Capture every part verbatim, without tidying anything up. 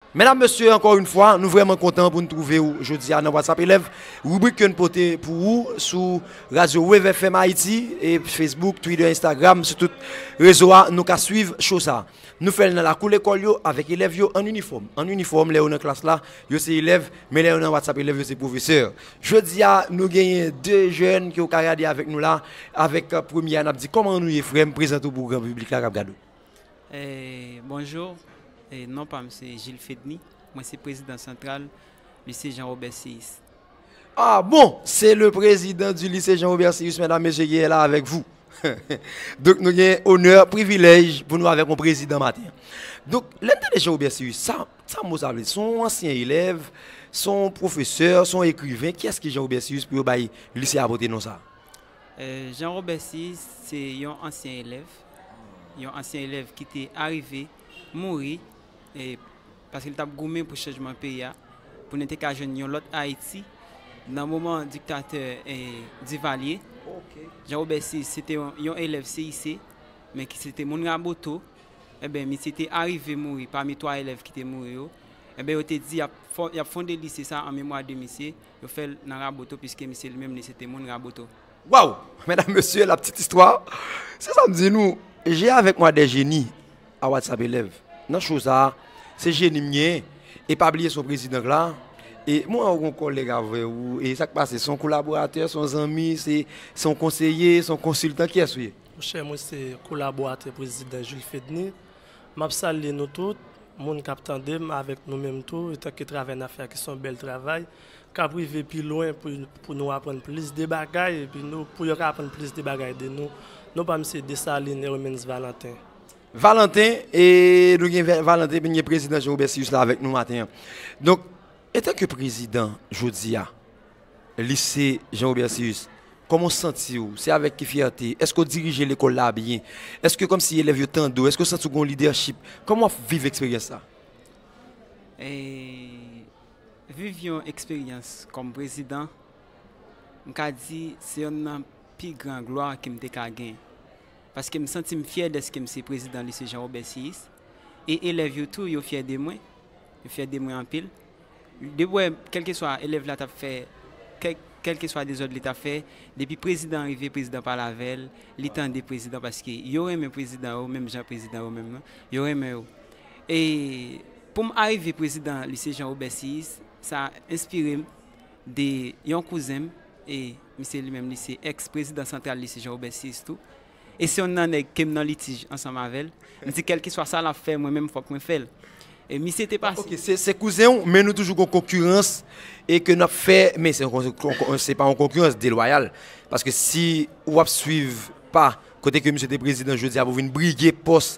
Medam, mesye, ankò yon fwa, nou vrèman kontan pou n twouve w jodi a nan WhatsApp Elèv, ribrik ke n pote pou ou sou Radyo Wave F M Ayiti, e Facebook, Twitter, Instagram, sou tout rezo a, nou ka swiv show sa. Nou fè l nan lakou lekòl yo, avèk elèv yo an inifòm. An inifòm, lè yo nan klas la, yo se elèv, men lè yo nan WhatsApp Elèv, yo se pwofesè. Jodi a, nou genyen de jèn ke w ka gade avèk nou la, avèk, euh, premye a, n ap di, kòman nou ye, frè m? Prezante w pou gran piblik la k ap gade w. Eh, bonjou. Eh, non pa m se Gilles Fedny. Mwen se prezidan santral Lise Jean Robert Seyis. Ah bon, c'est le président du lycée Jean Robert Seyus, mesdames, messieurs, qui est là avec vous. Donk, nou gen onè, privilèj pou nou avèk yon prezidan maten. Donk, lè n tande Jean Robert Seyus, sa, sa mo sa vle di? Se yon ansyen elèv, se yon pwofesè, se yon ekriven. Kiyès ki Jean Robert Seyus pou yo bay lise a pote non sa? Eh, Jean Robert Seyis se yon ansyen elèv, yon ansyen elèv ki te arive mouri, eh, paske li t ap goumen pou chanjman peyi a, pou nou te ka jwenn yon lòt Ayiti nan moman diktatè, eh, Divalye. Jean Robert Seyis se te yon, yon elèv C I C, men ki se te moun Raboto. Enben, misye te arive mouri pami twa elèv ki te mouri yo. Enben, yo te di y ap fò-, y ap fonde lise sa an memwa de misye. Yo fè l nan Raboto, piske misye li menm, li se te moun Raboto. Waw! Medam, mesye, la petite histoire. Se sa m di nou, je avèk mwa dè jeni a WhatsApp Elèv. Nan show sa, se jeni m genyen. E pa bliye se yon prezidan k la. E mwen wè w gen yon kòlèg avè w. E sa k pase? Se yon kolaboratè, se yon zanmi, se, se yon konseye, se yon konsiltan. Kiyès ou ye? Monchè, mwen se kolaboratè prezidan Jules Fedny. M ap salye nou tout, moun k ap tande m, avèk nou menm tou, etanke travay n ap fè a ki se yon bèl travay, k ap rive pi lwen pou, pou nou aprann plis de bagay, epi nou, pou yo ka aprann plis de bagay de nou. Non pa m se Desalin Hermens Valentin. Valentin, e nou gen Valentin, epi nou gen prezidan Jean Robert Seyus la avèk nou maten an. Donk, etanke prezidan jodi a, lise Jean Robert Seyus, kòman w santi w? Se avèk ki fyète? Èske w dirije lekòl la byen? Èske kòmsi elèv yo tande w? Èske w santi w gen yon lidèchip? Kòman w ap viv eksperyans sa? E viv yon eksperyans kòm prezidan, m ka di se yonn nan pi gran glwa ke m te ka gen. Paske m santi m fyè dèske m se prezidan lise Jean Robert Seyis. E elèv yo tou, yo fyè de mwen. Yo fyè de mwen anpil. Depi w wè, kèlkeswa elèv la t ap fè, kèl, kèlkeswa dezòd li t ap fè, depi prezidan an rive, prezidan pale avè l, li tande prezidan, paske yo renmen prezidan yo, menm jan prezidan yo menm nan, yo renmen yo. E pou m arive prezidan lise Jean Robert Seyis, sa enspire m de yon kouzen m, e misye li menm, li se èks prezidan santral lise Jean Robert Seyis tou. E se yonn nan nèg ke m nan litij ansanm avè l. M di kèlkeswa sa l ap fè, mwen menm fòk mwen fè l. E misye te pase. Ok, se, se kouzen w, men nou toujou gon konkirans e ke n ap fè, men se, yon kon- kon- se pa yon konkirans delwayal. Paske si w ap swiv pa kote ke misye te prezidan jodi a pou vin brige pòs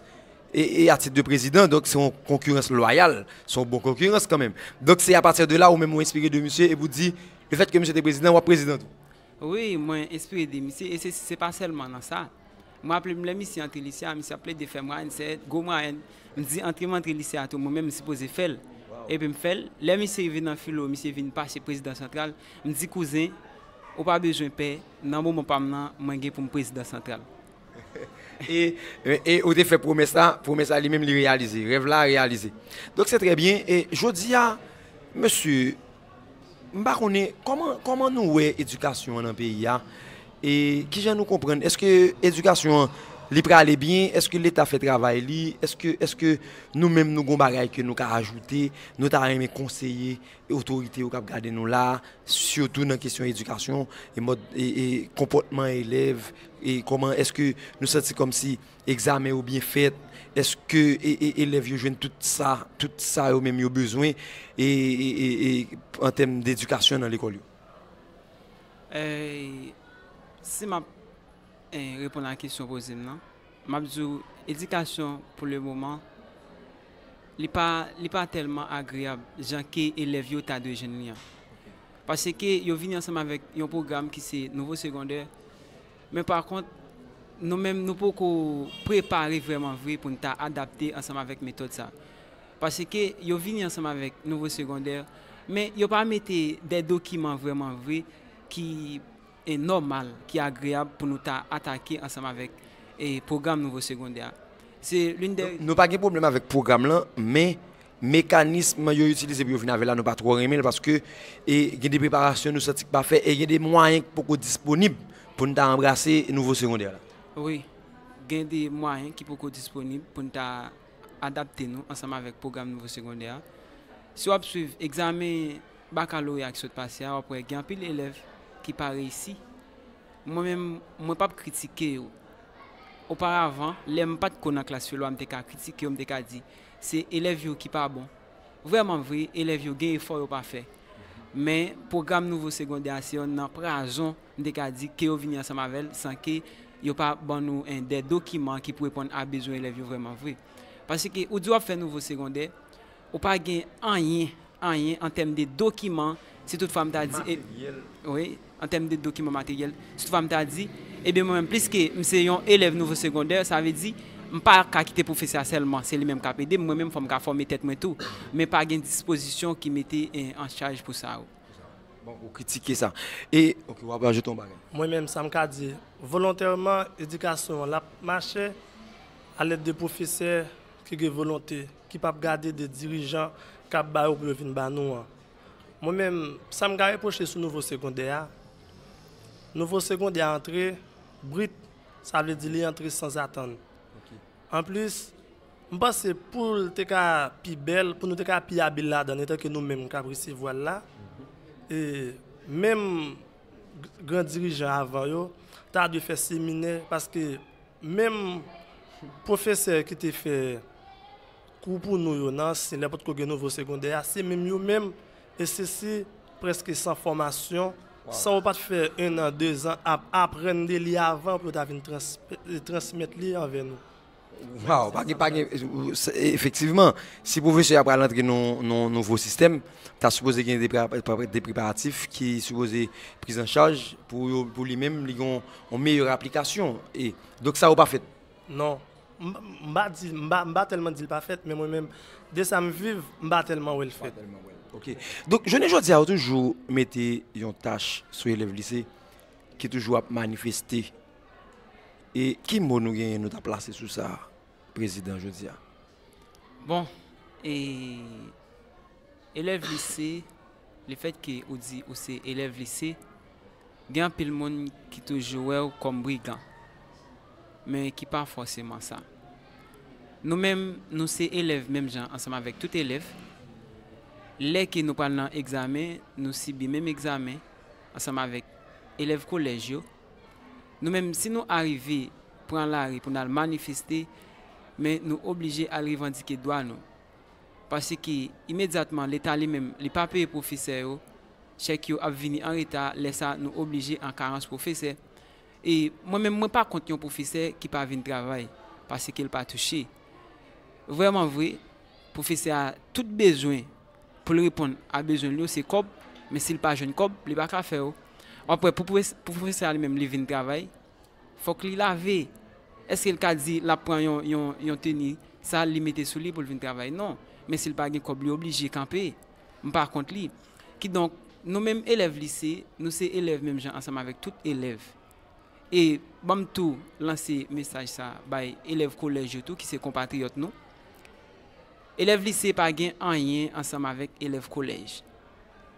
e, e a tit de prezidan, donk se yon konkirans lwayal, se yon bon konkirans kanmenm. Donk se apati de la ou menm ou enspire de misye epi w di, lefètke misye te prezidan, w ap prezidan tou. Wi, mwen enspire de misye, e se, se pa sèlman nan sa. Mwen raple m lè misye antre lise a, misye ap plede fè mwayèn sèt, gwo mwayèn. M di antre m antre lise a tou, mwen menm m sipoze fè l. Epi m fè l. Lè misye rive nan filo, misye vin pase prezidan santral, m di kouzen, ou pa bezwen pè, nan moman pa m nan, mwen gen pou m prezidan santral. E, e, e ou te fè pwomès la, pwomès la li menm li reyalize, rèv la reyalize. Donk se trè byen. E jodi a, mesye, m pa konnen kòman, kòman nou wè edikasyon an nan peyi a. E kijan nou konprann? Èske edikasyon an li prale byen? Èske Leta fè travay li? Èske, èske nou menm nou gon bagay ke nou ka ajoute, nou ta renmen konseye otorite yo k ap gade nou la, sitou nan kesyon edikasyon, e mòd, e, e konpòtman elèv, e kòman èske nou santi kòmsi egzamen yo byen fèt, èske e, e, elèv yo jwenn tout sa, tout sa yo menm yo bezwen, e, e, e, e an tèm dedikasyon nan lekòl yo? E, si m ap, e, reponn a kesyon w poze m nan, m ap di w, edikasyon pou le moman, li pa, li pa tèlman agreyab jan ke elèv yo ta dwe jwenn li an. Paske yo vini ansanm avèk yon pwogram ki se nouvo segondè, men pa kont, nou menm nou poko prepare vrèman vre pou n ta adapte ansanm avèk metòd sa. Paske yo vini ansanm avèk nouvo segondè, men yo pa mete de dokiman vrèman vre ki e nòmal, ki agreyab pou nou ta atake ansanm avèk e pwogram nouvo segondè a. Se l'une des... Nou pa gen pwoblèm avèk pwogram lan, men mekanism yo itilize pou yo vin avè l la, nou pa twò renmen l paske e, gen de preparasyon nou santi k pa fè e gen de mwayen k poko disponib pou n ta anbrase nouvo segondè la. Wi, gen de mwayen ki poko disponib pou n ta adapte nou ansanm avèk pwogram nouvo segondè a. Si w ap swiv egzamen bakaloreya ki sot pase a, w ap wè gen anpil elèv ki pa reyisi. Mwen menm, mwen p ap kritike yo. Oparavan, lè m pa t ko nan klas yo, lwa m te ka kritike yo, m te ka di, se elèv yo ki pa bon. Vrèman vre, elèv yo gen efò yo pa fè. Men, pwogram nouvo segondè a se yonn nan prazon, m te ka di, ke yo vini ansanm avè l, san ke yo pa ban nou en, de dokiman ki pou reponn a bezwen elèv yo vrèman vre. Paske ou di w ap fè nouvo segondè, ou pa gen anyen, anyen an tèm de dokiman, si toutfwa m ta di, e, wi, an tèm de dokiman materyèl, si toutfwa m ta di, ebyen mwen menm, pliske m se yon elèv nouvo segondè, sa vle di, m pa ka kite pwofesè a sèlman, se li menm k ap ede m, mwen menm fò m ka fòme tèt mwen tou. Men pa gen dispozisyon ki mete en, an chaj pou sa yo. Bon, ou kritike sa. E, ok, w ap ajoute yon bagay. Mwen menm, sa m ka di, volontèman, edikasyon an l ap mache alèd de pwofesè ki gen volonte, ki p ap gade de dirijan k ap ba yo pou yo vin ba nou an. Mwen menm, sa m ka repwoche sou nouvo segondè a, nouvo segondè a antre brit, sa vle di li antre sanzatann. Anplis, m panse pou l te ka pi bèl, pou nou te ka pi abil ladan l, etanke nou menm k ap resevwa l la, e menm gran dirijan avan yo ta dwe fè seminè, paske menm pwofesè ki te fè kou pou nou yo nan ansyen lè potko gen nouvo segondè a, se menm yo menm, e sesi prèske san fòmasyon, san yo pa t fè en an, de zan ap aprann de li avan pou yo ta vin trans, transmèt li anvè nou. Waw, pa gen, pa gen, efektivman, si pwofesè a pral antre nan yon nouvo sistèm, ta sipoze gen de preparatif ki sipoze priz an chaj pou yo, pou li menm, li gen yon meyè aplikasyon. E, donk sa yo pa fèt. Non. M pa di, m pa, m pa tèlman di l pa fèt, men mwen menm, de sa m viv, m pa tèlman wè l fèt. Ok. Donk, jounen jodi a, yo toujou mete yon tach sou elèv lise ki toujou ap manifeste. E ki mo nou genyen nou ta plase sou sa, Prezidan, jodi a? Bon, e elèv lise, lefètke ou di ou se elèv lise, gen anpil moun ki toujou wè w kòm brigan, men ki pa fòseman sa. Nou menm, nou se elèv menm jan ansanm avèk tout elèv. Lè ke nou pral nan egzamen, nou sibi menm egzamen ansanm avèk elèv kolèj yo. Nou menm, si nou arive pran lari pou n al manifeste, men nou oblije al revandike dwa nou. Paske imedyatman Leta li menm, li pa peye pwofesè yo, chèk yo ap vini an reta, lè sa nou oblije an karans pwofesè. E mwen menm, mwen pa kont yon pwofesè ki pa vin travay, paske l pa touche. Vrèman vre, pwofesè a tout bezwen pou l reponn a bezwen l yo se kòb, men si l pa jwenn kòb, li pa ka fè yo. W ap wè, pou pwofesè a li menm, li vin travay, fòk li lave. Èske l ka di l ap pran yon, yon, yon teni sal li mete sou li pou l vin travay? Non. Men si l pa gen kòb, li oblije kanpe. M pa kont li. Kidonk, nou menm elèv lise, nou se elèv menm jan ansanm avèk tout elèv. E ban m tou lanse mesaj sa bay elèv kolèj yo tou ki se konpatriyòt nou. Elèv lise pa gen anyen ansanm avèk elèv kolèj.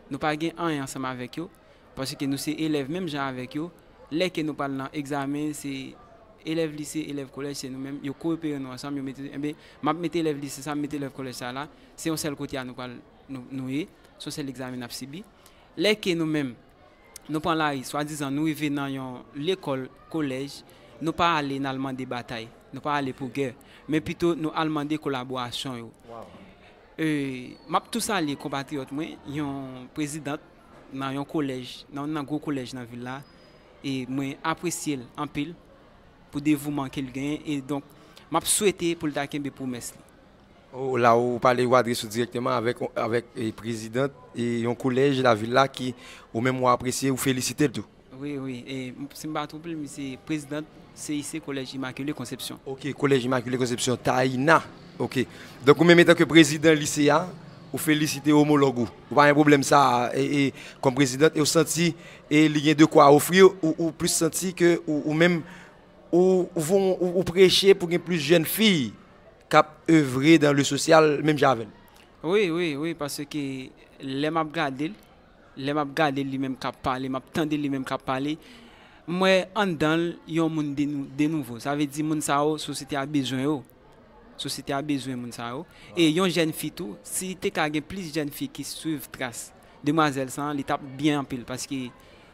Nou pa gen anyen ansanm avèk yo, paske nou se elèv menm jan avèk yo. Lè ke nou pral nan egzamen, se elèv lise, elèv kolèj, se nou menm. Yo korepere nou ansanm, yo mete, enben, m ap mete elèv lise sa, m mete elèv kolèj sa la. Se yon sèl kote a nou pral, nou, nou ye, se yon sèl egzamen n ap sibi. Lè ke nou menm, nou pran lari, swadizan nou rive nan yon lekòl, kolèj, nou pa ale n al mande batay, nou pa ale pou gè, men pito nou al mande kolaborasyon yo. E, m ap tou salye konpatriyòt mwen, yon prezidant nan yon kolèj, nan youn nan gwo kolèj nan vil la, e mwen apresye l anpil pou devouman ke l genyen, e donk, m ap swete pou l ta kenbe pwomès li. Oh, la ou pale, ou adrese w dirèkteman avèk, avèk e, prezidant e yon kolèj lavil la ki ou menm ou apresye, ou felisite l tou. Wi, wi. E, si m pa twonpe m, se prezidant C I C Kolèj Imakile Konsepsyon. Ok, Kolèj Imakile Konsepsyon, Taina. Ok. Donk ou menm etanke prezidan lise a, ou felisite omològ ou. Ou pa gen pwoblèm sa, e, e, kòm prezidant, e ou santi, e li gen de kwa ofri, ou, ou plis santi ke ou, ou menm, ou, ou, ou, ou preche pou gen plis jèn fi k ap evre dan le sosyal, menm jan avè l. Wi, wi, wi, paske lè m ap gade l, lè m ap gade l li menm k ap pale, m ap tande l li menm k ap pale, m wè anndan l yon moun de nou, de nouvo. Sa vle di moun sa yo, sosyete a bezwen yo. Sosyete a bezwen moun sa yo. E yon jèn fi tou, si te ka gen plis jèn fi ki swiv tras demwazèl sa, li t ap byen anpil, paske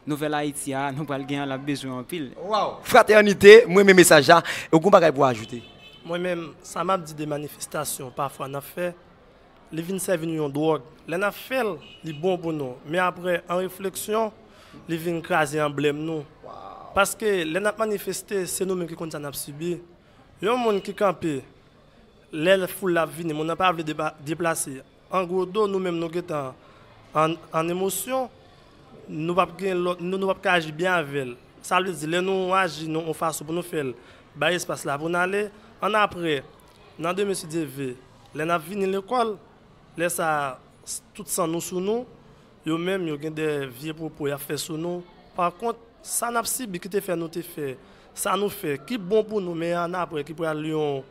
nouvèl Ayiti a, nou pral gen an, l ap bezwen anpil. Waw! Fratènite, mwen renmen mesaj la. E w gen yon bagay pou w ajoute? Mwen menm, sa m ap di de manifestasyon pafwa n ap fè, li vin sèvi nou yon dwòg. Lè n ap fè l, li bon pou nou. Men apre, an refleksyon, li vin kraze anblèm nou. Paske lè n ap manifeste, se nou menm ki konn sa n ap sibi. Yon moun ki kanpe, lè foul la ap vini, moun nan pa vle deba- deplase. An gwo do, nou menm nou gentan an, an emosyon, nou p ap gen lòt, nou, nou p ap ka aji byen avè l. Sa vle di, lè nou aji nan yon fason pou nou fè l bay espas la pou n ale, annapre, nan demen si Dye vle, lè n ap vini lekòl, lè sa a, s- tout san nou sou nou, yo menm, yo gen de vye pwopo y ap fè sou nou. Pa kont, sa n ap sibi ki te fè nou te fè sa nou fè, ki bon pou nou, men annapre, ki pral yon,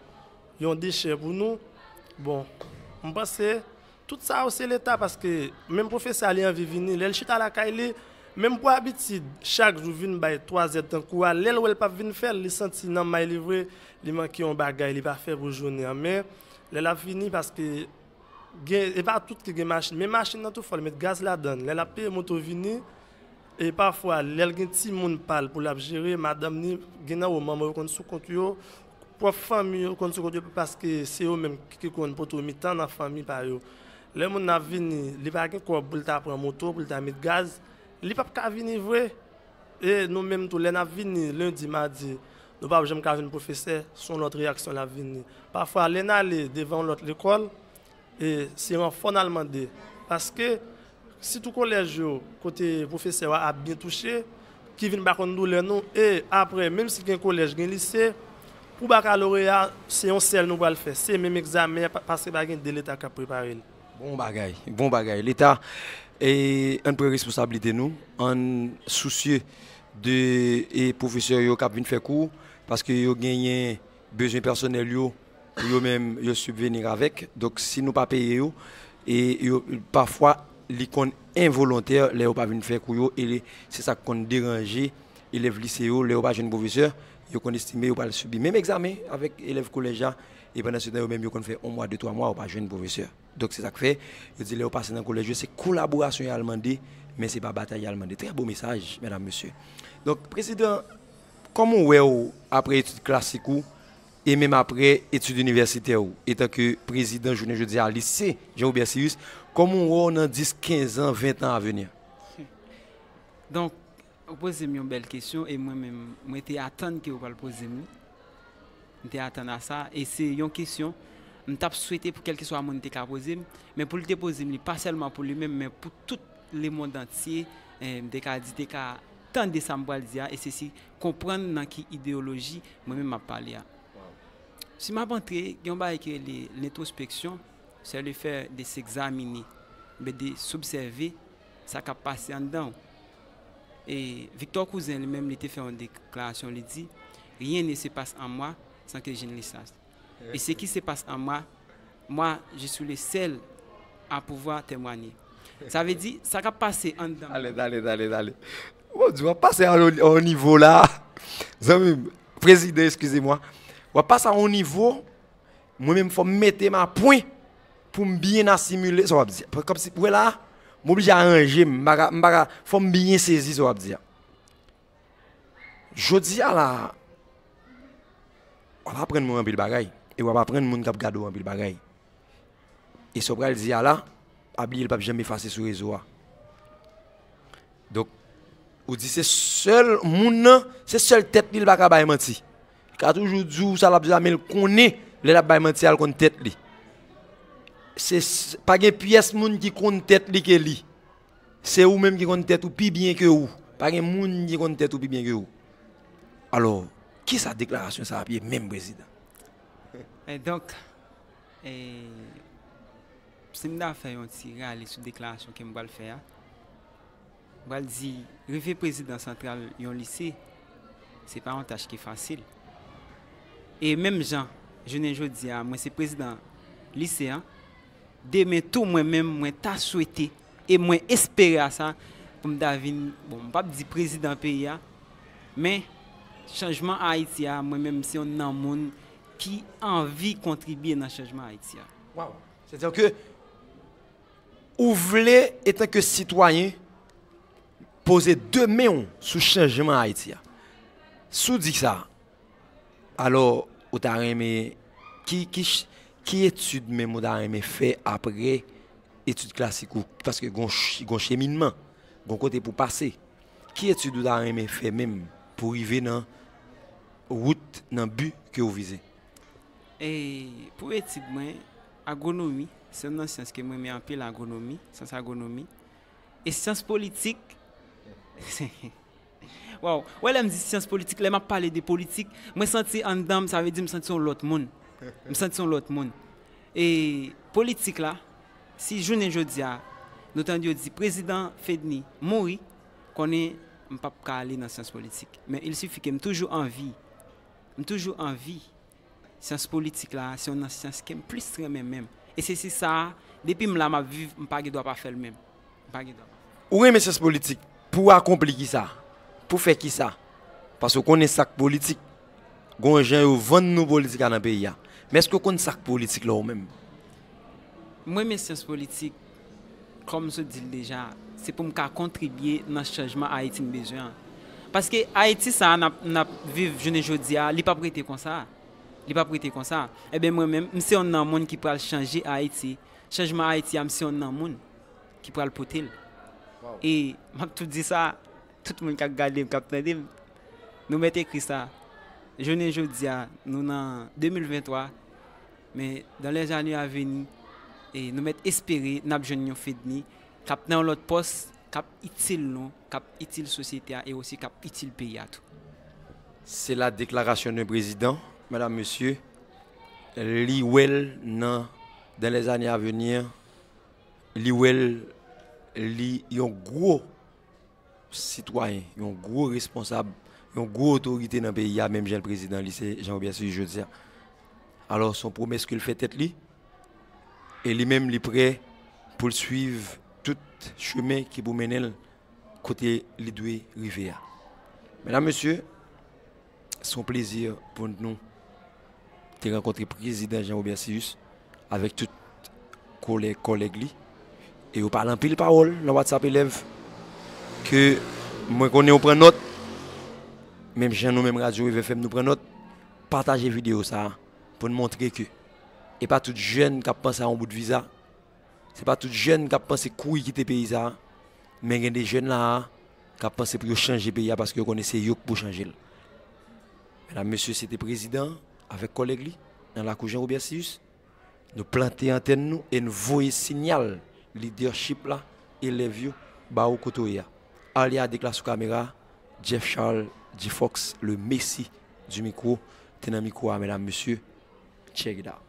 yon dechè pou nou. Bon, m panse, tout sa yo se Leta, paske menm pwofesè a, li anvi vini. Lè l chita lakay li, menm pou abitid, chak jou vin bay twa zèdtan kou a, lè l wè l p ap vin fè l, li santi nan may li vre, li manke yon bagay, li pa fè pou jounen an. Men, lè l ap vini, paske gen, e pa tout ki gen machin, men machin nan tou fò l met gaz ladan l. Lè l ap peye moto vini, e pafwa, lè l gen timoun pa l pou l ap jere, madanm ni, gen nan yo manman yo konn sou kont yo, pwòp fanmi yo konn sou kont yo, paske se yo menm ki konn poto mitan nan fanmi pa yo. Lè moun nan ap vini, li pa gen kòb pou l ta pran moto, pou l ta met gaz, li p ap ka vini vre. E nou menm tou, lè n ap vini lendi, madi, nou p ap janm ka jwenn pwofesè, se yon lòt reyaksyon l ap vini. Pafwa, lè n ale devan yon lòt lekòl, e se ranfò n al mande. Paske, sitou kolèj yo, kote pwofesè yo ap byen touche, ki vin pa konn doulè nou, e apre, menm si gen kolèj, gen lise, pou bakaloreya, se yon sèl nou pral fè. Se menm egzamen an, pa- paske pa gen de Leta k ap prepare l. Bon bagay, bon bagay. Leta, e, ann pran responsablite nou, ann sousye de, e, pwofesè yo k ap vin fè kou, paske yo genyen bezwen pèsonèl yo, pou yo menm, yo sibvenir avèk. Donk, si nou pa peye yo, e yo, pafwa, li konn envolontè lè yo pa vin fè kou yo, e li- se sa k konn deranje elèv lise yo, lè yo pa jwenn pwofesè, yo konn estime yo pral sibi menm egzamen avèk elèv kolèj la, e pandan se tan, yo menm, yo konn fè yon mwa, de, twa mwa, yo pa jwenn pwofesè. Donk, se sa k fè, yo di lè yo pase nan kolèj yo, se kolaborasyon y al mande, men se pa batay y al mande. Trè bon mesaj, medam, mesye. Donk, prezidan, kòman w wè w apre etid klasik ou, e menm apre etid inivèsitè ou, etanke prezidan jounen jodi a lise Jean Robert Cyrus, kòman w wè w nan dis, kenz an, ven tan avni a? Donk, ou poze m yon bèl kesyon e mwen menm, mwen te atann ke ou pral poze m li. M te atann a sa e se yon kesyon m t ap swete pou kèlkeswa moun te ka poze m, men pou l te poze m li, pa sèlman pou li menm, men pou tout lemonn antye, eh, m te ka di, te ka tande sa m pral di a, e se si konprann nan ki ideyoloji mwen menm m ap pale a. Si m ap antre, gen yon bagay ki rele lentwospeksyon, c'est le fait de s'examiner, oubyen de s'observer sa k ap pase anndan w. E Victor Cousin, li menm, li te fè yon deklarasyon, li di, rien ne se passe en moi sans que je ne le sache. Et ce qui se passe en moi, moi, je suis le seul à pouvoir témoigner. Sa vle di, sa k ap pase anndan m. Tale, tale, tale, tale. Bon, di w ap pase a yon, yon nivo la. Zanmi m, prezidan, eskize mwa. W ap pase a yon nivo, mwen menm, fò m mete m a pwen pou m byen asimile sa w ap di a. Kòmsi, w wè la, m oblije aranje m. M pa ka, m pa ka, fò m byen sezi sa w ap di a. Jodi a la, w ap aprann mwen anpil bagay. E w ap aprann moun k ap gade w anpil bagay. E sa w pral di a la, pa bliye l p ap janm efase sou rezo a. Donk, ou di se sèl moun nan, se sèl tèt li l pa ka bay manti. Li ka toujou di w sa l ap di la, men l konnen lè l ap bay manti a, l konn tèt li. Se, s- pa gen pyès moun ki konn tèt li ke li. Se ou menm ki konn tèt ou pi byen ke ou. Pa gen moun ki konn tèt ou pi byen ke ou. Alò, kisa deklarasyon sa ap ye menm, prezidan? E donk, e, si m ta fè yon ti rale sou deklarasyon ke m pral fè a, m pral di, rive prezidan santral yon lise, se pa yon tach ki fasil. E menm jan, jounen jodi a, mwen se prezidan lise a, Demen tou, mwen menm, mwen ta swete e mwen espere a sa pou m ta vin, bon, m p ap di prezidan peyi a, men chanjman Ayiti a, mwen menm, m se youn nan moun ki anvi kontribye nan chanjman Ayiti a. Waw. Sètadi ke ou vle, etanke sitwayen, poze de men w sou chanjman Ayiti a. Si w di sa, alò, ou ta renmen, ki, ki, ki etid menm ou ta renmen fè apre etid klasik ou? Paske gon, gon cheminman, gon kote pou pase. Ki etid ou ta renmen fè menm pou rive nan wout, nan bi ke ou vize? E pou etid mwen, agwonomi, se youn nan syans ke mwen renmen anpil, agwonomi, syans agwonomi. E syans politik, waw, wè, lè m di syans politik, lè m ap pale de politik, mwen santi anndan m, sa vle di m santi yon lòt moun. M santi yon lòt moun. E politik la, si jounen jodi a, nou tande yo di prezidan Fedny mouri, konnen m p ap ka ale nan syans politik. Men il sifi ke m toujou anvi, m toujou anvi syans politik la, se youn nan syans ke m plis renmen menm. E se si sa, depi m la m ap viv, m pa gen dwa pa fè l menm. M pa gen dwa. Ou renmen syans politik, pou akonpli kisa? Pou fè kisa? Paske ou konnen sa k politik. Gon jan yo vann nou politik la nan peyi a. Men èske ou konn sa k politik la ou menm? Mwen renmen syans politik, kòm m sot di l deja, se pou m ka kontribye nan chanjman Ayiti m bezwen an. Paske Ayiti sa a n ap, n ap viv jounen jodi a, li p ap rete konsa. Li p ap rete konsa. Ebyen, mwen menm, m se youn nan moun ki pral chanje Ayiti. Chanjman Ayiti a, m se youn nan moun ki pral pote l. E m ap tou di sa, tout moun k ap gade m, k ap tande m, nou mèt ekri sa. Jounen jodi a, nou nan de mil venntwa, men dans les années à venir, e nou mèt espere n ap jwenn yon Fedny k ap nan yon lòt pòs, k ap itil nou, k ap itil sosyete a e osi k ap itil peyi a tou. C'est la déclaration d'un président, madame, monsieur. Li wè l nan, dans les années à venir, li wè l, li yon gwo sitwayen, yon gwo responsab, yon gwo otorite nan peyi a, menm jan l prezidan li se Jean Robert Sylvie jodi a. Alò, se yon pwomès ke l fè tèt li, e li menm li prè pou l swiv tout chemen ki pou mennen l kote li dwe rive a. Medam, mesye, se yon plezi pou nou te rankontre prezidan Jean Robert Sylvie avèk tout kolèg, kòlèg li. E yo pale anpil pawòl nan WhatsApp elèv ke mwen konnen yo pran nòt. Menm jan nou menm Radyo Wave F M nou pran nòt, pataje videyo sa a pou n montre ke e pa tout jèn k ap panse a yon bout viza, se pa tout jèn k ap panse kouri kite peyi sa a, men gen de jèn la a k ap panse pou yo chanje peyi a paske yo konnen se yo k pou chanje l. Medam, mesye, se te prezidan avèk kòlèg li nan lakou Jean Robert Sylvie. Nou plante antèn nou e n voye siyal lidèchip la, elèv yo, ba ou kote w ye a. Arly Adick la sou kamera, Jeff Charles, G-Fox, le Messi du micro, te nan mikwo a, medam, mesye. Check it out.